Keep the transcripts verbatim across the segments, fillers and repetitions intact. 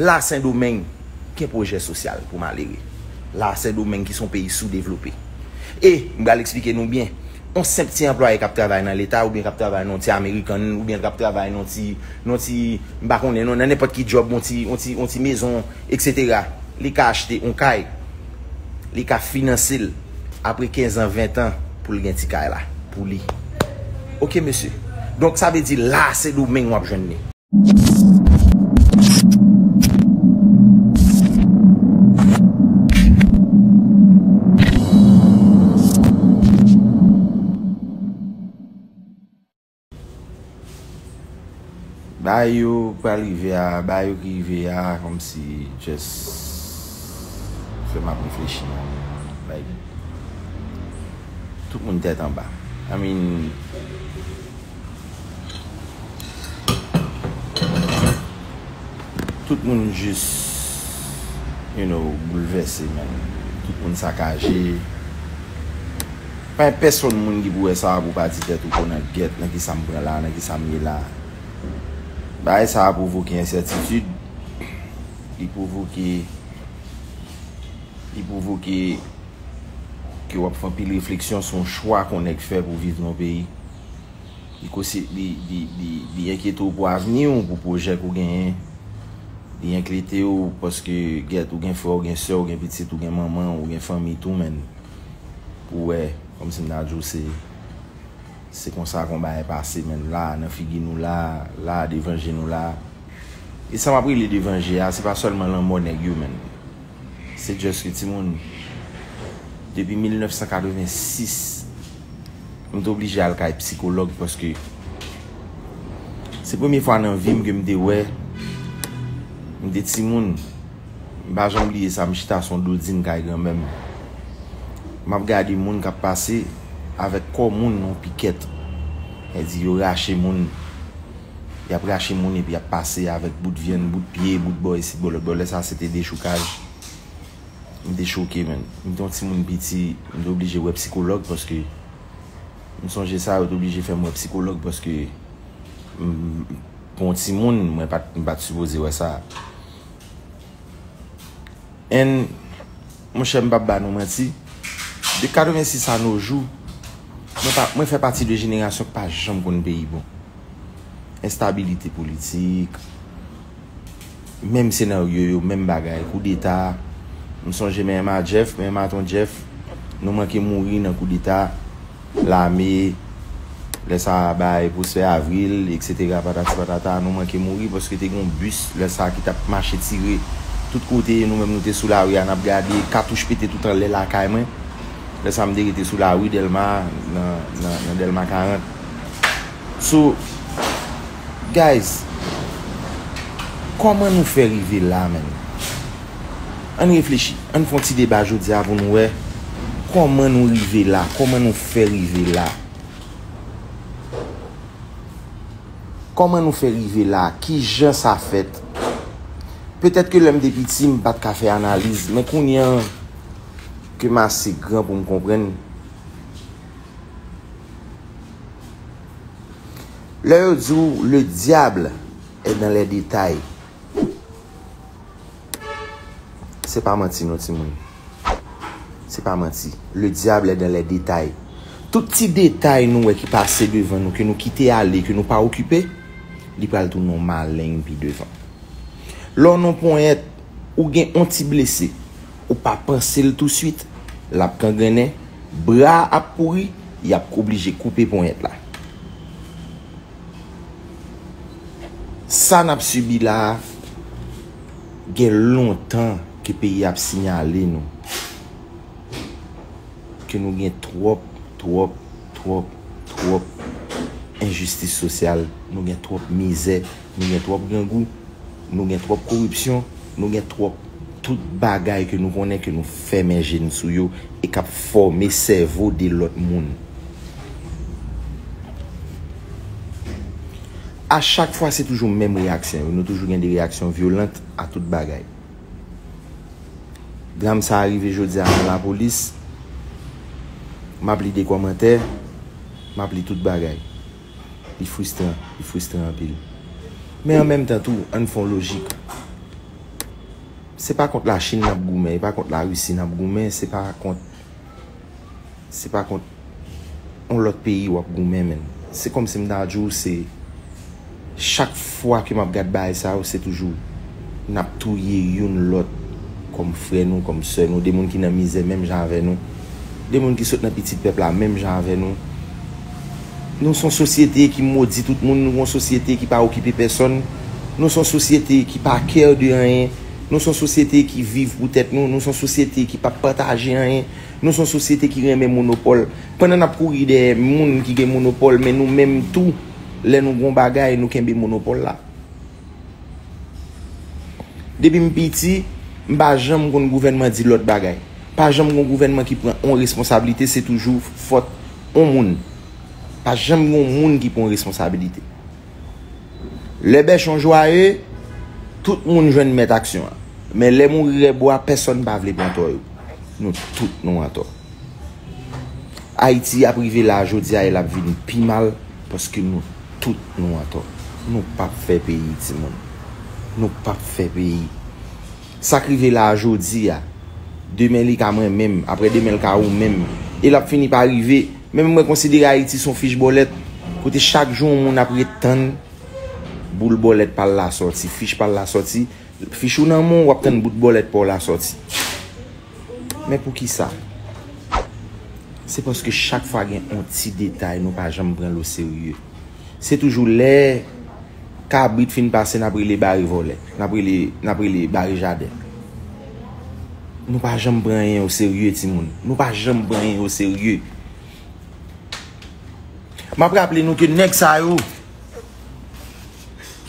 La Sendomeng gen pwojè sosyal pou malere. La Sendomeng ki se yon peyi soudevlope. E, m pral eksplike nou byen. Yon senp ti anplwaye k ap travay nan Leta oubyen k ap travay nan yon ti American oubyen k ap travay nan yon ti, nan yon ti, m pa konnen non, nan nenpòt ki djòb, yon ti, yon ti, yon ti mezon, etsetera. Li ka achte yon kay. Li ka finanse l apre kenz an, ven an pou l gen ti kay la pou li. Oke, mesye. Donk, sa vle di la Sendomeng w ap jwenn li. Bagay yo pral rive a, bagay yo ki rive a, kòmsi just fè m ap reflechi. Like, tout moun tèt anba. I mean, tout moun jis, you know, boulvèse, man. Tout moun sakaje. Pa gen pèsonn moun ki pou wè sa pou pa di tèt ou konan gèt nan ki sa m pran la, nan ki sa m ye la. Bagay sa a pwovoke ensètitid, li pwovoke, li pwovoke ke w ap fè anpil refleksyon sou yon chwa ke yon nèg fè pou viv nan yon peyi. Li kosi, li, li, li, li enkyete w pou avni w, pou pwojè ke w genyen. Li enkyete w paske gèt ou gen frè, ou gen sè, ou gen pitit, ou gen manman, ou gen fanmi tou, man. Pou wè, kòmsi m ta di w se, se konsa ke yon bagay pase, man. La, nan figi nou la, la, devan je nou la. E sa m ap rele devan je a, se pa sèlman lanmò nèg yo, man. Se just ke timoun, depi mil nèf san katrevensis, m te oblije al kay psikològ paske se premye fwa nan vi m ke m te wè, m te timoun. M pa janm bliye sa, m chita sou yon dodin kay granmè m. M ap gade moun k ap pase avèk kò moun nan yon pikèt. Sa vle di yo rache moun. Y ap rache moun epi y ap pase avèk bout vyann, bout pye, bout bò isit, bò lòt bò. Lè sa a, se te dechoukaj. M te choke, man. M te yon timoun piti, m te oblije wè psikològ paske m sonje sa, yo te oblije fè m wè psikològ paske m, pou yon timoun, mwen pa t, m pa t sipoze wè sa. And, monchè, m p ap ba nou manti, de katrevensis a nos jours, mwen pa, mwen fè pati de jenerasyon ki pa janm konn peyi bon. Enstabilite politik, menm senaryo yo, menm bagay, koudeta. M sonje menm a Jeff, menm a ton Jeff, nou manke mouri nan koudeta, lame, lè sa a bay Prosper Avril, etsetera, patati patata, nou manke mouri paske te gen yon bis, lè sa a ki t ap mache tire tout kote, nou menm nou te sou lari a, n ap gade, katouch pete tout anlè lakay mwen. Lè sa a m te rete sou lari Dèlma, nan, nan, nan Dèlma karant. So, guys, kòman nou fè rive la, man? Ann reflechi, ann fè yon ti deba jodi a pou nou wè kòman nou rive la, kòman nou fè rive la. Kòman nou fè rive la? Kijan sa fèt? Petèt ke lè m te piti, m pa t ka fè analiz, men kounye a ke m ase gran pou m konprann, lè yo di w, le diable est dans les détails. Se pa manti non, timoun. Se pa manti. Le diable est dans les détails. Tout ti detay nou wè ki pase devan nou, ke nou kite ale, ke nou pa okipe, li pral tounen yon maleng pi devan. Lè w nan ponyèt, ou gen yon ti blese, ou pa panse l touswit, l ap gangrennen, bra a ap pouri, y ap oblije koupe ponyèt la. Sa n ap sibi la a, gen lontan ke peyi a ap siyale nou ke nou gen twòp, twòp, twòp, twòp enjistis sosyal, nou gen twòp mizè, nou gen twòp grangou, nou gen twòp koripsyon, nou gen twòp tout bagay ke nou konnen ke nou fèmen je n sou yo e k ap fòme sèvo de lòt moun. A chak fwa, se toujou menm reyaksyon yo. Nou toujou gen de reyaksyon vyolant a tout bagay. Dram sa a rive jodi a nan lapolis. M ap li de kòmantè, m ap li tout bagay. Li fristran, li fristran anpil. Men an menm tan tou, ann fè yon lojik. Se pa kont Lachin n ap goumen, e pa kont Larisi n ap goumen, se pa kont, se pa kont yon lòt peyi w ap goumen, menn. Se kòmsi m ta di w, se chak fwa ke m ap gad bagay sa yo, se toujou n ap touye youn lòt kòm frè nou, kòm sè nou, de moun ki nan mizè menm jan avè nou, de moun ki sot nan pitit pèp la menm jan avè nou. Nou se yon sosyete ki modi tout moun, nou yon sosyete ki pa okipe pèsonn, nou se yon sosyete ki pa care de anyen, nou se yon sosyete ki viv pou tèt nou, nou se yon sosyete ki pa pataje anyen, nou se yon sosyete ki renmen monopòl. Pandan n ap kouri dèyè moun ki gen monopòl, men nou menm tou, lè nou gen yon bagay, nou kenbe monopòl la. Depi m piti, m pa janm konn gouvènman di lòt bagay. Pa janm gon gouvènman ki pran on responsablite, se toujou fòt on moun. Pa janm gon moun ki pran responsabilite. Lè bèchon jwaye, tout moun jwenn mèt aksyon an. Men lè mouri rè bwa, pèsonn pa vle pran tò yo. Nou tout nou an tò. Ayiti ap rive la jodi a e l ap vin pi mal paske nou tout nou an tò. Nou p ap fè peyi, timoun. Nou p ap fè peyi. Sa k rive la a jodi a, demen li ka mwen menm, apre demen l ka ou menm. E l ap fini pa rive. Menm mwen konsidere Ayiti se yon fich bòlèt, kote chak jou yon moun ap ret tann boul bòlèt pa l la sòti, fich pa l la sòti. Fich ou nan men w, w ap tann bout bòlèt pa w la sòti. Men poukisa? Se paske chak fwa gen yon ti detay, nou pa janm pran l oserye. Se toujou lè kabrit fin pase, n ap rele bare vòlè, n ap rele, n ap rele bare jaden. Nou pa janm pran anyen oserye, timoun. Nou pa janm pran anyen oserye. M ap raple nou ke nèg sa yo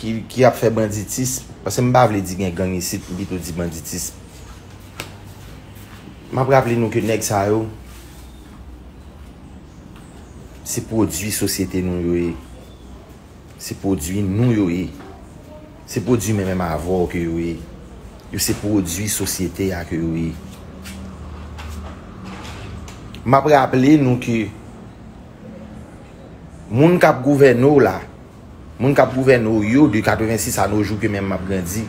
ki, ki ap fè banditis, paske m pa vle di gen gang isit, m pito di banditis. M ap raple nou ke nèg sa yo, se pwodui sosyete nou yo ye. Se pwodui nou yo ye. Se pwodui mwen menm avè w ke yo ye. Yo se pwodui sosyete a ke yo ye. M ap raple nou ke moun k ap gouvène w la, moun k ap gouvène w yo de katrevensis a no jou ke menm m ap grandi,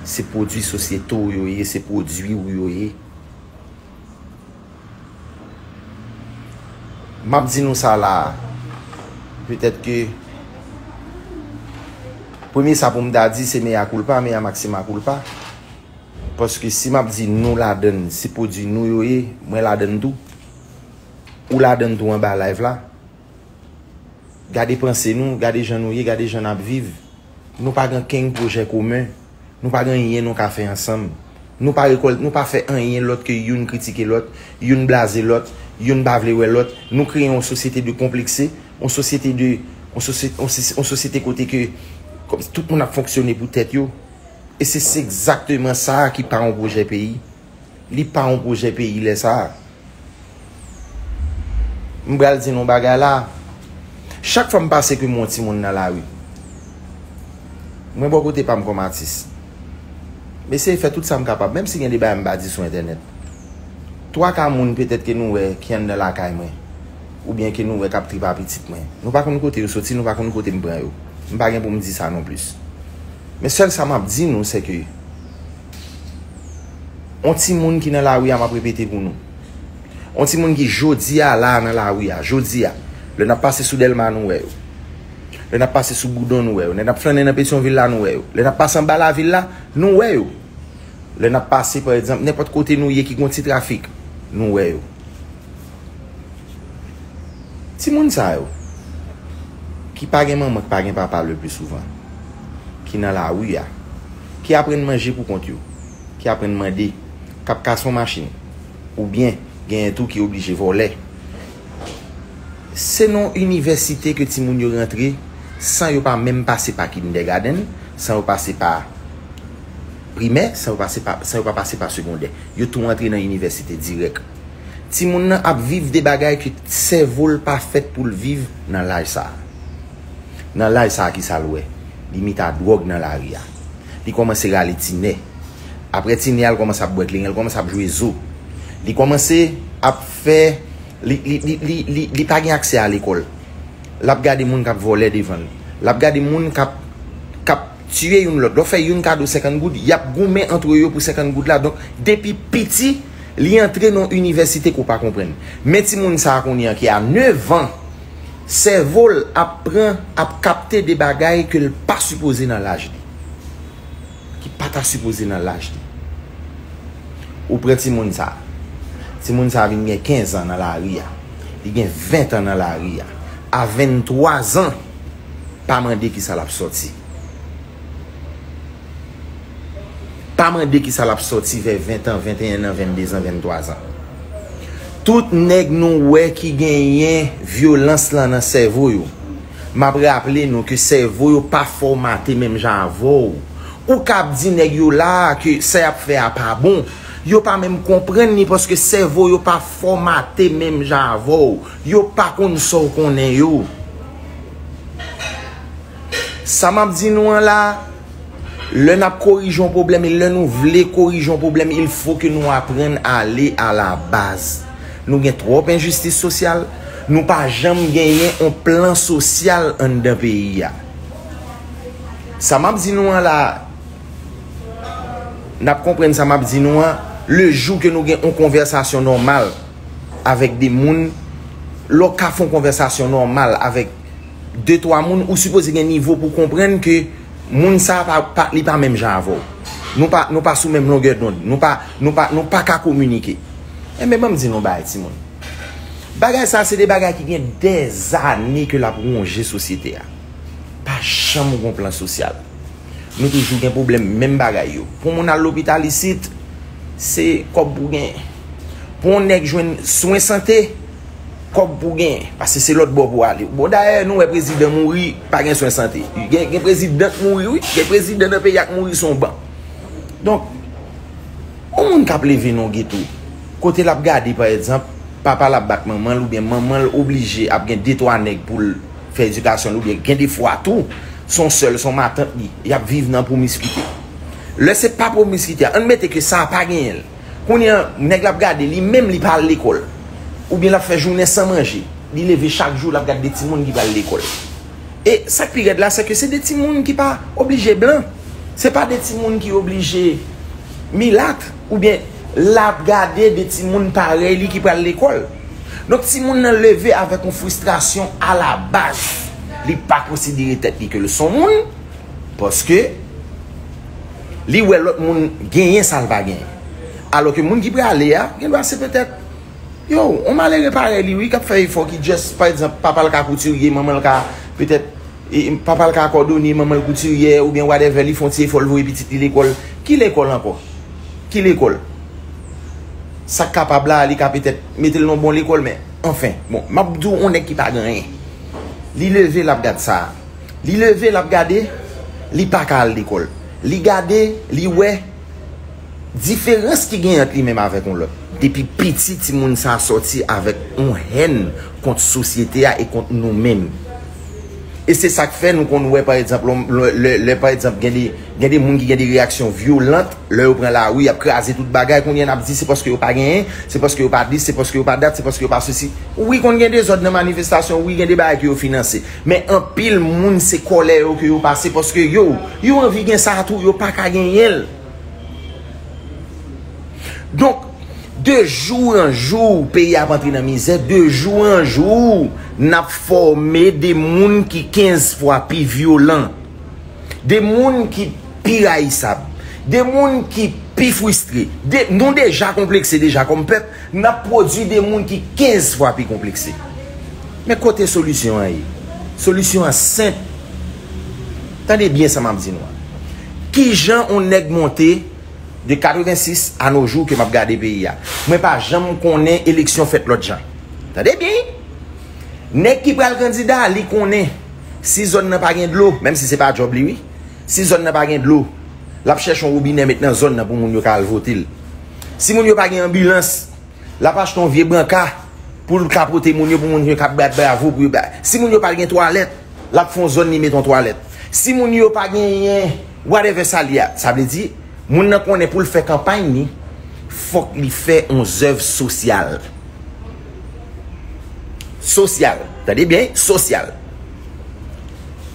se pwodui sosyete w yo ye, se pwodui w yo ye. M ap di nou sa la a, petèt ke premye sa pou m ta di se mea culpa, mea maxima culpa. Paske si m ap di nou ladann, se pwodui nou yo ye, mwen ladann tou. Ou ladann tou anba live la. Gade panse nou, gade jan nou ye, gade jan n ap viv. Nou pa gen kenn pwojè komen. Nou pa gen anyen nou ka fè ansanm. Nou pa rekòl-, nou pa fè anyen lòt ke youn kritike lòt, youn blaze lòt, youn pa vle wè lòt. Nou kreye yon sosyete de konplekse, yon sosyete de, yon sosye-, yon sos-, yon sosyete kote ke kòm tout moun ap fonksyone pou tèt yo. E se, se egzakteman sa a ki pa yon pwojè peyi. Li pa yon pwojè peyi lè sa a. M pral di nou yon bagay la. Chak fwa m pase ke m wè yon timoun nan lari, mwen bò kote pa m kòm atis, m eseye fè tout sa m kapab, menm si gen de bagay m pa di sou entènèt. Twa ka moun petèt ke nou wè ki anndan lakay mwen, oubyen ke nou wè k ap trip a pitit mwen. Nou pa konn kote yo soti, nou pa konn kote m pran yo. M pa gen pou m di sa nonplis. Men sèl sa m ap di nou, se ke yon timoun ki nan lari a, m ap repete pou nou. Yon timoun ki jodi a la nan lari a, jodi a. Lè n ap pase sou Dèlma, nou wè yo. Lè n ap pase sou Boudon, nou wè yo. Lè n ap flannen nan Petyonvil la, nou wè yo. Lè n ap pase anba lavil la, nou wè yo. Lè n ap pase, pa egzanp, nenpòt kote nou ye ki gon ti trafik, nou wè yo. Timoun sa yo, ki pa gen manman, ki pa gen papa le pli souvan, ki nan lari a, ki aprann manje pou kont yo, ki aprann mande, k ap kase yon machin, oubyen genyen tou ki oblije vòlè. Se nan yon inivèsite ke timoun yo rantre san yo pa menm pase pa kindègadenn, san yo pase pa primè, san yo pase pa, san yo pa pase pa segondè. Yo tou antre nan inivèsite dirèk. Timoun nan ap viv de bagay ke sèvo l pa fèt pou l viv nan laj sa a. Nan laj sa a, ki sa l wè? Li met a dwòg nan lari a. Li kòmanse rale ti nè. Apre ti nè a, l kòmanse ap bwè kleren, l kòmanse ap jwe zo. Li kòmanse ap fè, li, li, li, li, li, li pa gen aksè a lekòl. L ap gade moun k ap vòlè devan l. L ap gade moun k ap, k ap tiye youn lòt. Lè w fè youn kado senkant goud, y ap goumen antre yo pou senkant goud la. Donk, depi piti, li antre nan yon inivèsite ke w pa konprann. Men timoun sa a kounye a ki a nèf an, sèvo l ap pran, ap kapte de bagay ke l pa sipoze nan laj li. Ki pa ta sipoze nan laj li. Ou pran timoun sa. Timoun sa vin gen kenz an nan lari a. Li gen ven an nan lari a. A venntwa zan, pa mande kisa l ap sòti. Pa mande kisa l ap sòti vè ven an, venteyen an, venndezan, venntwazan. Tout nèg nou wè ki genyen vyolans lan nan sèvo yo. M ap raple nou ke sèvo yo pa fòmate menm jan avè w. Ou kab di nèg yo la a ke sa y ap fè a pa bon. Yo pa menm konprann li paske sèvo yo pa fòmate menm jan avè w. Yo pa konn sa w konnen yo. Sa m ap di nou an la, lè n ap korije yon pwoblèm e lè nou vle korije yon pwoblèm, il faut que nou aprann ale à la base. Nou gen twòp enjistis sosyal, nou pa janm genyen yon plan sosyal anndan peyi a. Sa m ap di nou an la, n ap konprann sa m ap di nou an, le jou ke nou gen yon konvèsasyon nòmal avèk de moun, lè w ka fè yon konvèsasyon nòmal avèk de, twa moun, ou sipoze gen nivo pou konprann ke moun sa a pa, pa, li pa menm jan avè w. Nou pa, nou pa sou menm longè dond. Nou pa, nou pa, nou pa ka kominike. Enben, ban m di nou bagay, timoun. Bagay sa a, se de bagay ki gen dèzane ke l ap wonje sosyete a. Pa janm gon plan sosyal. Nou toujou gen pwoblèm menm bagay yo. Pou moun al lopital isit, se kòb pou gen. Pou yon nèg jwenn swen sante, kòb pou gen. Paske se lòt bò pou ale. Bon, dayè, nou wè prezidan mouri, pa gen swen sante. Gen, gen prezidan k mouri, wi. Gen prezidan nan peyi a k mouri sou yon ban. Donk, yon moun k ap leve nan yon geto, kote l ap gade, pa egzanp, papa l ap bat manman l, oubyen manman l oblije ap gen de, twa nèg pou l fè edikasyon l, oubyen gen de fwa tou, se yon sèl, se yon matant li, y ap viv nan pwomiskite. Lè se pa pwomiskite a, ann mete ke sa a pa genyen l. Kounye a, nèg la ap gade, li menm li pa al lekòl. Oubyen l ap fè jounen san manje. Li leve chak jou, l ap gade de timoun ki pral lekòl. E sa k pi rèd la, se ke se de timoun ki pa oblije blan. Se pa de timoun ki oblije milat. Oubyen l ap gade de timoun parèy li ki pral lekòl. Donk, timoun nan leve avèk yon fristrasyon alabaz. Li pa konsidere tèt li ke l se yon moun, paske li wè lòt moun genyen sa l pa genyen. Alòske moun ki prale a, gendwa se petèt, yo, yon malere parèy li, wi, k ap fè efò, ki just, pa egzanp, papa l ka koutirye, manman l ka, petèt, e, papa l ka kòdonye, manman l koutirye, oubyen whatever, li fè yon ti efò, l voye pitit li lekòl. Ki lekòl ankò? Ki lekòl? Sa k kapab la, li ka petèt mete l nan yon bon lekòl, men, anfen, bon, m ap di w yon nèg ki pa gen anyen. Li leve, l ap gad sa. Li leve, l ap gade, li pa ka al lekòl. Li gade, li wè diferans ki gen ant li menm avèk yon lòt. Depi piti, timoun sa a sòti avèk yon hèn kont sosyete a e kont nou menm. E se sa k fè nou konn wè, pa egzanp, lè, lè, lè, pa egzanp, gen de, gen de moun ki gen de reyaksyon vyolant, lè yo pran lari, y ap kraze tout bagay, kounye a n ap di se paske yo pa genyen, se paske yo pa dis, se paske yo pa dat, se paske yo pa sesi. Wi, konn gen dezòd nan manifestasyon, wi, gen de bagay ke yo finanse. Men anpil moun, se kòlè yo ke yo pase, paske yo, yo anvi gen sa tou, yo pa ka genyen l. Donk, de jou an jou, peyi a ap antre nan mizè, de jou an jou, n ap fòme de moun ki kenz fwa pi vyolan. De moun ki pi rayisab. De moun ki pi fristre. De, nou deja konplekse deja kòm pèp, n ap pwodui de moun ki kenz fwa pi konplekse. Men kote solisyon an ye? Solisyon an senp. Tande byen sa m ap di nou an. Kijan yon nèg monte de katrevensis a no jou ke m ap gade peyi a? Mwen pa janm konnen eleksyon fèt lòt jan. Tande byen! Nèg ki pral kandida, li konnen si zòn nan pa gen dlo, menm si se pa djòb li, wi. Si zòn nan pa gen dlo, l ap chèche yon wobinè met nan zòn nan pou moun yo ka al vote l. Si moun yo pa gen anbilans, l ap achte yon vye branka pou l ka pote moun yo, pou moun yo ka bat bravo pou yo ba. Si moun yo pa gen twalèt, l ap fè yon zòn li met yon twalèt. Si moun yo pa genyen whatever sa li a, sa vle di, moun nan konnen pou l fè kanpay li, fòk li fè yon zèv sosyal. Sosyal. Tande byen, sosyal.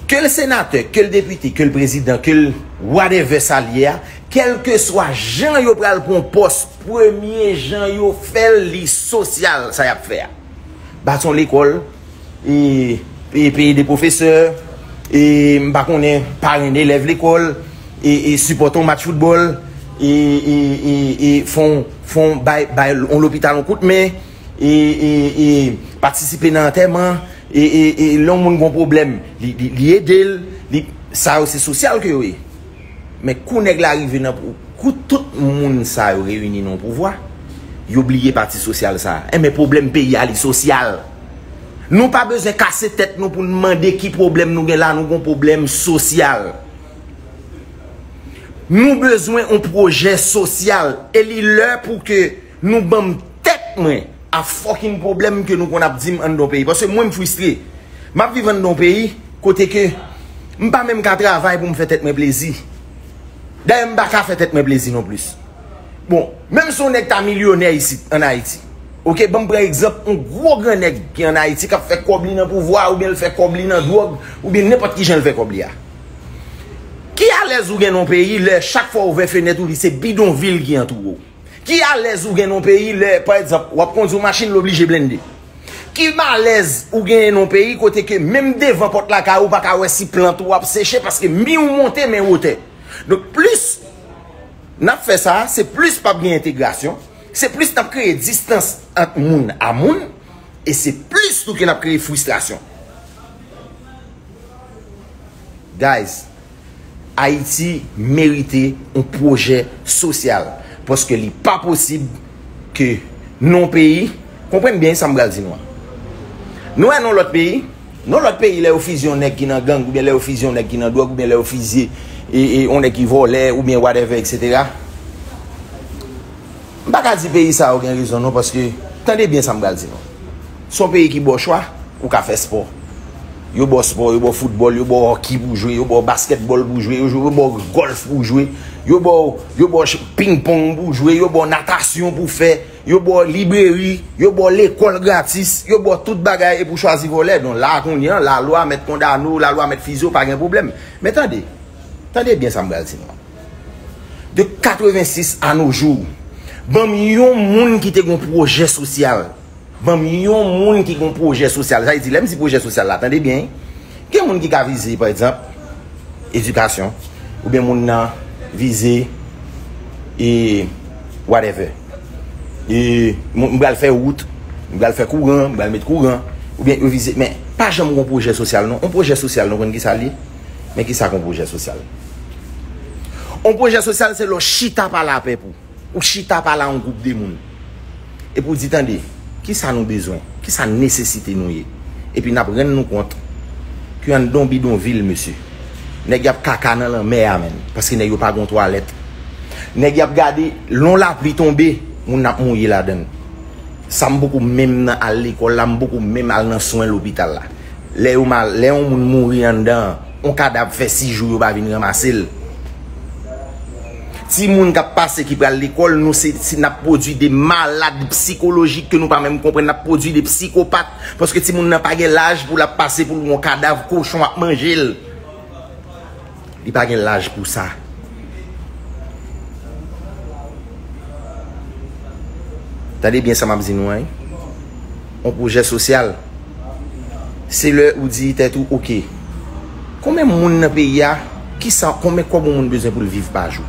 Ke l senatè, ke l depite, ke l prezidan, ke l whatever sa l ye a, kèlkeswa jan yo pral pran pòs, premye jan yo fè l, li sosyal sa y ap fè a. Bati yon lekòl, e, e peye de pwofesè, e m pa konnen, parenn elèv lekòl, e, e sipòte yon match foutbòl, e, e, e, e fè yon, fè yon bay, bay yon lopital yon kout men, e, e, e patisipe nan antèman, e, e, e lè yon moun gon pwoblèm, li, li, li ede l, li, sa yo se sosyal ke yo ye. Men kou nèg la rive nan pou, kou tout moun sa yo reyini nan yon pouvwa, yo bliye pati sosyal sa a. Enben, pwoblèm peyi a li sosyal. Nou pa bezwen kase tèt nou pou n mande ki pwoblèm nou gen la, nou gon pwoblèm sosyal. Nou bezwen yon pwojè sosyal e li lè pou ke nou ban m tèt mwen a fucking pwoblèm ke nou konn ap di m anndan yon peyi. Paske mwen m fristre. M ap viv anndan yon peyi kote ke m pa menm ka travay pou m fè tèt mwen plezi. Dayè, m pa ka fè tèt mwen plezi non plis. Bon, menm si yon nèg ta milyonè isit, ann Ayiti, oke, ban m pran egzanp yon gwo gran nèg ki ann Ayiti k ap fè kòb li nan pouvwa, oubyen l fè kòb li nan dwòg, oubyen nenpòt ki jan l fè kòb li a. Ki alèz ou gen nan yon peyi lè chak fwa w ouvè fenèt ou li se bidonvil ki antoure w? Ki alèz ou gen nan yon peyi lè, pa egzanp, w ap kondi yon machin, l oblije blende? Ki malèz ou genyen nan yon peyi kote ke menm devan pòt lakay ou pa ka wè si plant ou ap seche paske mi ou monte men wotè? Donk, plis n ap fè sa, se plis p ap gen entegrasyon, se plis n ap kreye distans ant moun a moun, e se plis tou ke n ap kreye fristrasyon. Guys, Ayiti merite yon pwojè sosyal, paske li pa posib ke nan yon peyi, konprann byen sa m pral di nou an. Nou wè nan lòt peyi, nan lòt peyi, lè yo fizye yon nèg ki nan gang, oubyen lè yo fizye yon nèg ki nan dwòg, oubyen lè yo fizye e, e, yon nèg ki vòlè, oubyen whatever, etsetera. M pa ka di peyi sa yo gen rezon non, paske, tande byen sa m pral di nou. Se yon peyi ki ba w chwa, ou ka fè spò. Yo ba w spò, yo ba w foutbòl, yo ba w hockey pou w jwe, yo ba w baskètbòl pou w jwe, yo, yo ba w gòlf pou w jwe, yo ba w, yo ba w ch-, ping pong pou w jwe, yo ba w natasyon pou w fè, yo ba w libreri, yo ba w lekòl gratis, yo ba w tout bagay epi w chwazi vòlè. Donk la kounye an, lalwa mèt kondane w, lalwa mèt fizye w, pa gen pwoblèm. Men tande, tande byen sa m pral di nou an. De katrevensis a nos jours, ban m yon moun ki te gon pwojè sosyal. Ban m yon moun ki gon pwojè sosyal. Sa vle di, lè m di pwojè sosyal la, tande byen, wi. Gen moun ki ka vize, pa egzanp, edikasyon, oubyen moun nan vize, e, whatever. E, m, m pral fè wout, m pral fè kouran, m pral met kouran, oubyen yo vize, men pa janm gon pwojè sosyal, non. Yon pwojè sosyal, nou konn ki sa l ye? Men ki sa k yon pwojè sosyal? Yon pwojè sosyal, se lè w chita pale a pèp ou. Ou chita pale a yon gwoup de moun. Epi w di, tande, kisa nou bezwen? Kisa nesesite nou ye? Epi n ap rann nou kont ke anndan yon bidonvil, mesye, nèg y ap kaka nan lanmè a, menn, paske nèg yo pa gen twalèt. Nèg y ap gade, lè yon lapli tonbe, moun ap mouye ladan l. Sa m poko menm nan al lekòl la, m poko menm al nan swen lopital la. Lè yo mal, lè yon moun mouri anndan an, yon kadav fè sis jou yo pa vin ranmase l. Timoun k ap pase ki pral lekòl, nou se, se n ap pwodui de malad sikolojik ke nou pa menm konprann, n ap pwodui de psikopat, paske timoun nan pa gen laj pou l ap pase pou l wè yon kadav kochon ap manje l. Li pa gen laj pou sa. Tande byen sa m ap di nou an, wi. Yon pwojè sosyal, se lè ou di tèt ou, oke, konbyen moun nan peyi a, kisa, konbyen kòb yon moun bezwen pou l viv pa jou?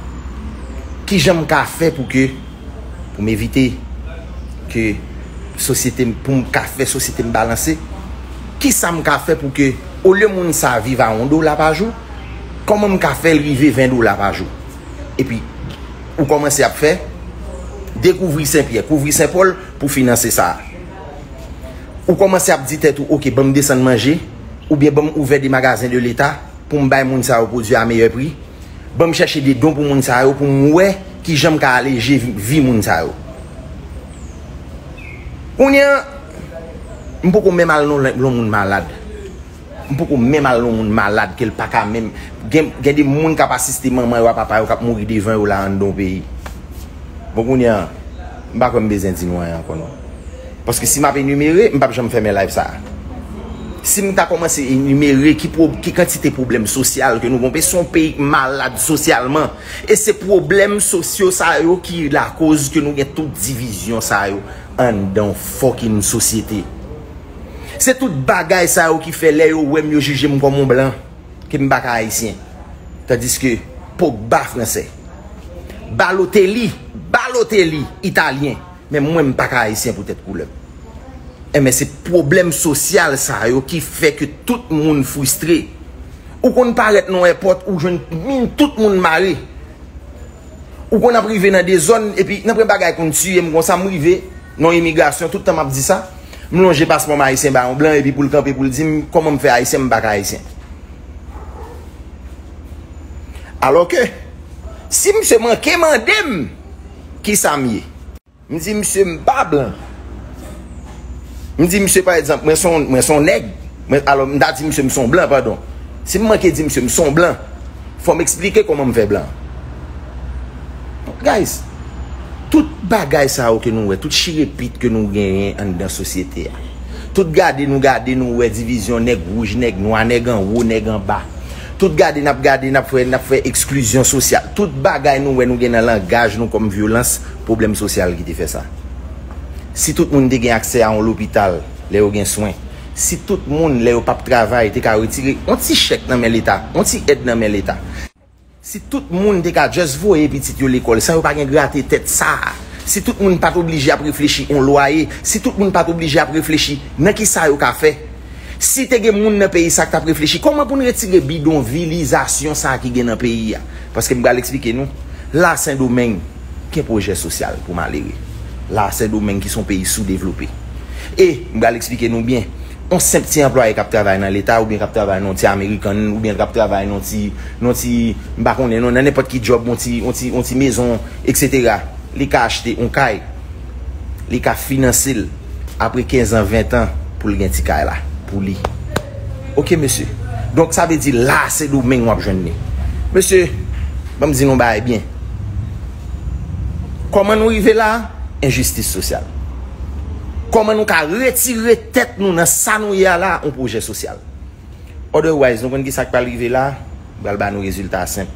Kijan m ka fè pou ke, pou m evite ke sosyete m, pou m ka fè sosyete m balanse, kisa m ka fè pou ke, olye moun sa viv a yon dola pa jou, kòman m ka fè l rive ven dola pa jou? Epi, ou kòmanse ap fè, dekouvri Senpyè, kouvri Senpòl pou finanse sa a. Ou kòmanse ap di tèt ou, oke, ban m desann manje, oubyen ban m ouvè de magazen de leta pou m bay moun sa yo pwodui a meyè pri. Ban m chèche de don pou moun sa yo, pou m wè kijan m ka aleje vi, vi moun sa yo. Kounye a, m poko menm al nan yon moun malad. M poko menm al nan yon moun malad ke l pa ka menm. Gen, gen de moun k ap asiste manman yo a papa yo k ap mouri devan yo la anndan yon peyi. Bon, kounye a, m pa kwè m bezwen di nou anyen ankò non. Paske si m ap enimere, m p ap janm fèmen live sa a. Si m ta kòmanse enimere ki, pwo- ki kantite pwoblèm sosyal ke nou gonbe, se yon peyi k malad sosyalman. E se pwoblèm sosyo sa yo ki lakoz ke nou gen tout divizyon sa yo anndan yon fucking sosyete. Se tout bagay sa yo ki fè lè yo wè m, yo jije m kòm yon blan, ke m pa ka ayisyen. Tandiske Pogba fransè, Balotelli, Balotelli italyen, men mwen m pa ka ayisyen poutèt koulè m. Enben, se pwoblèm sosyal sa yo ki fè ke tout moun fristre. Ou konn parèt nan yon èpòt, ou jwenn min tout moun mare. Ou konn ap rive nan de zòn, epi nan pwen bagay konn tiye m konsa, m rive nan imigrasyon, tout tan m ap di sa, m lonje paspò m ayisyen ba yon blan, epi pou l kanpe, pou l di m, kòman m fè ayisyen, m pa ka ayisyen. Alò ke, si misye manke mande m, kisa m ye? M di misye m pa blan. M di misye, pa egzanp, mwen se yon, mwen se yon nèg. Mwen, alò, m ta di misye m se yon blan, padon. Si m manke di misye m se yon blan, fò m eksplike kòman m fè blan. Guys, tout bagay sa yo ke nou wè, tout chirepit ke nou genyen anndan sosyete a, tout gade nou gade, nou wè divizyon nèg wouj, nèg nwa, nèg anwo, nèg anba. Tout gade n ap gade, n ap fè, n ap fè eksklizyon sosyal. Tout bagay nou wè nou gen nan langaj nou kòm vyolans, pwoblèm sosyal ki te fè sa. Si tout moun te gen aksè a yon lopital lè yo gen swen, si tout moun lè yo p ap travay te ka retire yon ti chèk nan men Leta, yon ti èd nan men Leta, si tout moun te ka just voye pitit yo lekòl san yo pa gen grate tèt sa, si tout moun pa t oblije ap reflechi yon lwaye, si tout moun pa t oblije ap reflechi nan kisa yo ka fè, si te gen moun nan peyi sa k t ap reflechi kòman pou n retire bidonvilizasyon sa ki gen nan peyi a. Paske m pral eksplike nou, la Sendomeng gen pwojè sosyal pou malere. La Sendomeng ki se yon peyi soudevlope. E m pral eksplike nou byen, yon senp ti anplwaye k ap travay nan Leta, oubyen k ap travay nan yon ti American, oubyen k ap travay nan yon ti, nan yon ti, m pa konnen non, nan nenpòt ki djòb, yon ti, yon ti, yon ti mezon, etsetera. Li ka achte yon kay, li ka finanse l apre kenz an, ven tan pou l gen ti kay la pou li. Oke, mesye. Donk, sa vle di la Sendomeng w ap jwenn li. Mesye, ban m di nou yon bagay byen. Kòman nou rive la? Enjistis sosyal. Kòman nou ka retire tèt nou nan sa nou ye a la? Yon pwojè sosyal. Otherwise, nou konn ki sa k pral rive la? M pral ba nou rezilta senp.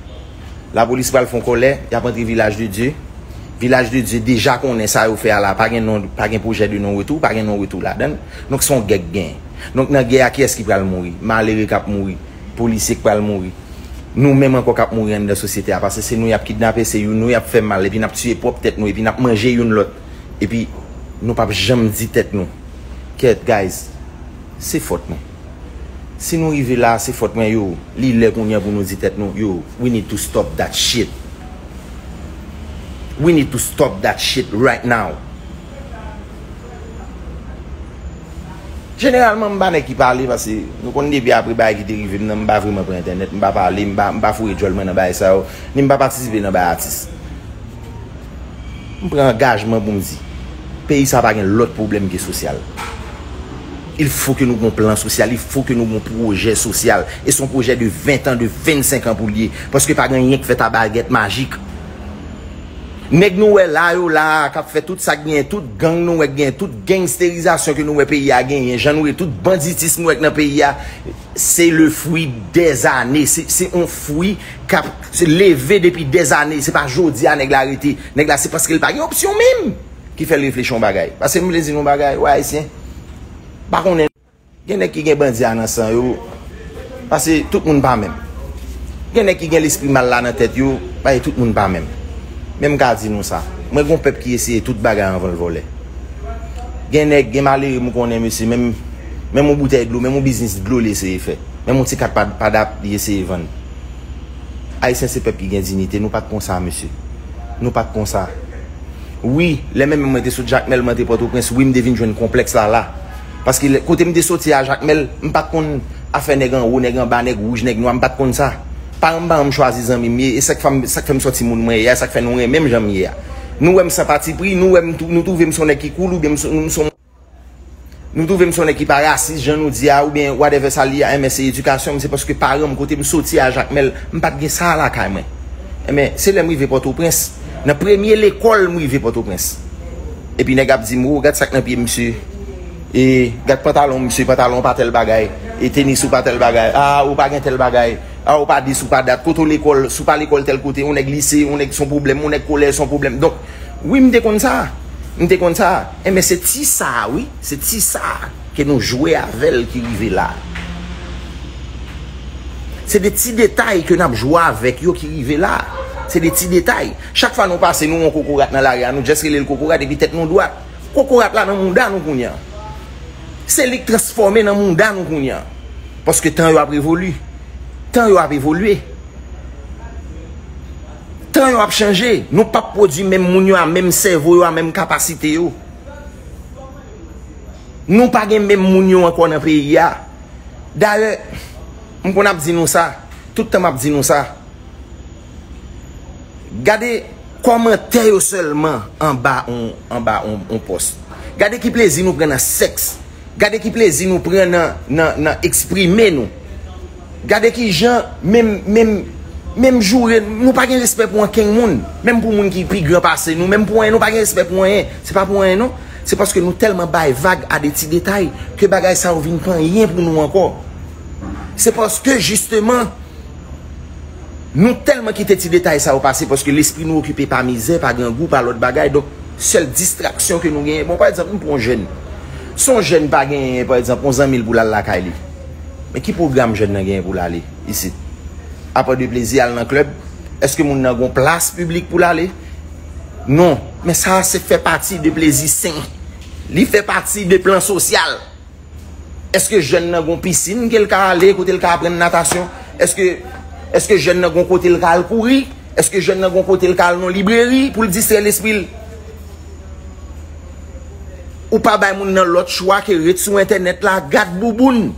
Lapolis pral fè yon kòlè, y ap antre Vilaj de Dye. Vilaj de Dye deja konnen sa yo fè a la, pa gen non, pa gen pwojè de non retou, pa gen non retou ladan l. Donk, se yon gè k genyen. Donk, nan gè a, kiyès ki pral mouri? Malere k ap mouri, polisye k pral mouri. Nou menm ankò k ap mouri anndan sosyete a, paske se nou y ap kidnape, se nou y ap fè mal, epi n ap tiye pwòp tèt nou, epi n ap manje youn lòt, epi nou p ap janm di tèt nou, kèt, guys, se fòt mwen. Si nou rive la, se fòt mwen, yo. Li lè kounye a pou nou di tèt nou, yo, we need to stop that shit. We need to stop that shit right now. Jeneralman, m pa nèg ki pale, paske nou konn depi apre bagay ki te rive m nan, m pa vrèman pran entènèt, m pa pale, m pa, m pa foure djòl mwen nan bagay sa yo, ni m pa patisipe nan bagay atis. M pran angajman pou m di, peyi sa pa gen lòt pwoblèm ke sosyal. Il faut que nou gon plan sosyal, il faut que nou gon pwojè sosyal. E se yon pwojè de ven tan, de vennsenk an pou l ye. Paske pa gen anyen k fèt a bagèt majik. Nèg nou wè la yo la a, k ap fè tout sa k genyen, tout gang nou wè k genyen, tout gangsterizasyon ke nou wè peyi a genyen, jan nou wè tout banditis nou wè k nan peyi a, se le fwi dèzane, se, se yon fwi k ap se leve depi dèzane, se pa jodi a nèg la rete, nèg la se paske l pa gen opsyon menm ki fè l reflechi yon bagay. Paske m vle di nou yon bagay, wè ayisyen, pa konnen. Gen nèg ki gen bandi a nan san yo, paske tout moun pa menm. Gen nèg ki gen lespri mal la nan tèt yo, paske tout moun pa menm. Men m ka di nou sa, mwen gon pèp ki eseye tout bagay anvan l vòlè. Gen nèg, gen malere m konnen mesye, menm, menm yon boutèy dlo, menm yon biznis dlo li eseye fè. Menm yon ti kat pa, pa dap li eseye vann. Ayisyen se pèp ki gen diyite, nou pa t konsa mesye. Nou pa t konsa. Wi, lè menm mwen te sot Jakmèl, mwen te Pòtoprens, wi, m te vin jwenn konplèks la la. Paske lè, kote m te soti a Jakmèl, m pa t konn afè nèg anwo, nèg anba, nèg wouj, nèg nwa, m pa t konn sa. Paran m pa janm chwazi zanmi m ye, e sa k fè m, sa k fè m sòti moun mwen ye a, sa k fè nou renmen m jan m ye a. Nou wè m san patipri, nou wè m tou, nou twouve m se yon nèg ki cool, oubyen m se, m se yon Nou twouve m se yon nèg ki pa rasis, jan nou di a, oubyen whatever sa l ye a, enben se edikasyon m, se paske paran m, kote m soti a Jakmèl, m pa t gen sa a lakay mwen. Enben, se lè m rive Pòtoprens, nan premye lekòl m rive Pòtoprens. Epi nèg ap di m, "O, gad sa k nan pye misye." E gad pantalon misye, pantalon pa tèl bagay. E tenis ou pa tèl bagay. A, ou pa gen tèl bagay. A, ou pa dis, ou pa dat. Kote w lekòl, si w pa lekòl tèl kote, yon nèg lise, yon nèg son pwoblèm, yon nèg kolèj son pwoblèm. Donk, wi, m te konn sa. M te konn sa. Enben, se ti sa, wi. Se ti sa ke nou jwe avè l ki rive la. Se de ti detay ke n ap jwe avèk yo ki rive la. Se de ti detay. Chak fwa nou pase, nou wè yon kokorat nan lari a, nou just rele l kokorat epi tèt nou dwat. Kokorat la nan mouda nou kounye a. Se li k transfòme nan mouda nou kounye a. Paske tan yo ap revoli. Tan yo ap evolye. Tan yo ap chanje. Nou p ap pwodui menm moun yo a, menm sèvo yo a, menm kapasite yo. Nou pa gen menm moun yo ankò nan peyi a. Dayè, m konn ap di nou sa. Tout tan m ap di nou sa. Gade kòmantè yo sèlman anba on, anba on, on pòs. Gade ki plezi nou pran nan sèks. Gade ki plezi nou pran nan, nan, nan eksprime nou. Gade ki jan, menm, menm, menm joure, nou pa gen respè pou ankenn moun. Menm pou moun ki pi gran pase nou, menm pou anyen, nou pa gen respè pou anyen. Se pa pou anyen, non. Se paske nou tèlman bay vag a de ti detay ke bagay sa yo vin pa anyen pou nou ankò. Se paske, jisteman, nou tèlman kite ti detay sa yo pase paske lespri nou okipe pa mizè, pa grangou, pa lòt bagay. Donk, sèl distraksyon ke nou genyen. Bon, pa egzanp, m pran yon jèn. Si yon jèn pa genyen, pa egzanp, yon zanmi l pou l al lakay li, men ki pwogram jèn nan genyen pou l ale isit? Apa de plezi al nan klèb, èske moun nan gon plas piblik pou l ale? Non. Men sa se fè pati de plezi sen. Li fè pati de plan sosyal. Èske jèn nan gon pisin ke l ka ale, kote l ka aprann natasyon? Èske, èske jèn nan gon kote l ka al kouri? Èske jèn nan gon kote l ka al nan libreri pou l distrè lespri l? Ou pa bay moun nan lòt chwa ke ret sou entènèt la, gad bouboun.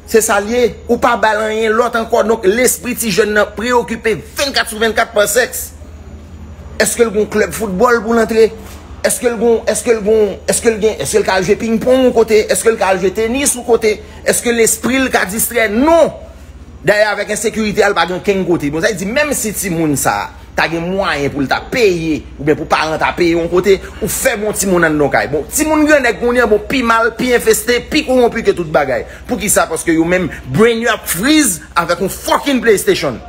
Se sa l ye. Ou pa ba l anyen lòt ankò. Donk, lespri ti jèn nan preyokipe vennkat sou vennkat pa sèks. Èske l gon klèb foutbòl pou l antre? Èske l gon, èske l gon, èske l gen, èske l ka al jwe pingpong yon kote? Èske l ka al jwe tenis yon kote? Èske lespri l ka distrè? Non! Dayè, avèk ensekirite a, l pa gen okenn kote. Bon, sa vle di, menm si timoun sa a ta gen mwayen pou l ta peye, oubyen pou paran ta peye yon kote, ou fè bon timoun anndan yon kay. Bon, timoun grannèg kounye a, bon, pi mal, pi enfeste, pi kowonpi ke tout bagay. Poukisa? Paske yo menm, brain yo ap friz avèk yon fucking PlayStation.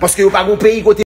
Paske yo pa gon peyi kote